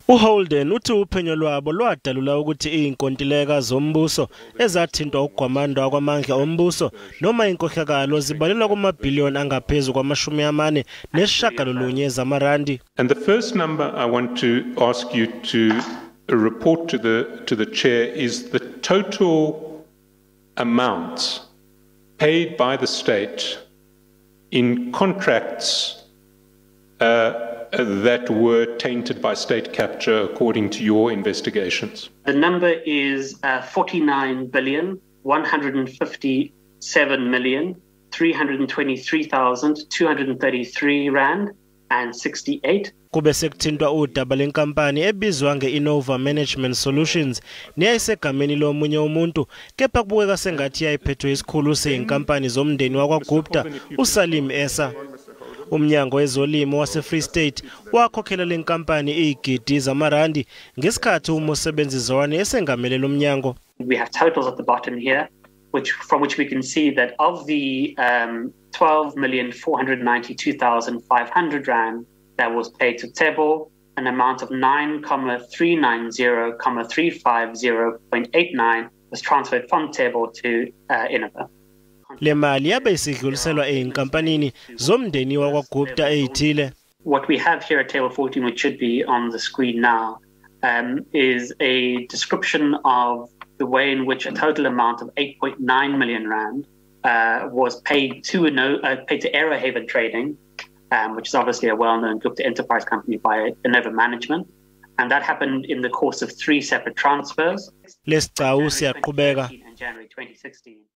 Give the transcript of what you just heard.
Holden uthi uphenyo lwabo lwadalula ukuthi inkontileka zombuso ezathintwa ukugwamandwa kwamandla ombuso noma inkhohlakalo zibalelwa kumabhiliyoni angaphezulu kwama-90 zamarandi. And the first number I want to ask you to report to the chair is the total amount paid by the state in contracts that were tainted by state capture according to your investigations. The number is 49,157,323,233 rand and 68. Kube sekuthintwa udaba lenkampani ebizwa nge-Innova Management Solutions neyayisegameni lomunye umuntu kepha kubukeka sengathi yayiphethwe isikhulu seinkampani zomndeni wakwa Gupta uSalim Esa. Umnyango wezolimo wase-Free State wakhokhela lenkampani izigidi zamarandi ngesikhathi umosebenzizwane esengamele lomnyango. We have totals at the bottom here from which we can see that of the 12,492,500 rand that was paid to Tebo, an amount of 9,390,350.89 was transferred from Tebo to Innova. Le mali yabe isidluliselwa einkampanini zomndeni wakwa Gupta eyithile. What we have here at table 14, which should be on the screen now, is a description of the way in which a total amount of 8.9 million rand was paid to Aero Haven Trading, which is obviously a well-known Gupta enterprise company by Innova Management, and that happened in the course of 3 separate transfers. Lesicau siyaqhubeka. January 2016.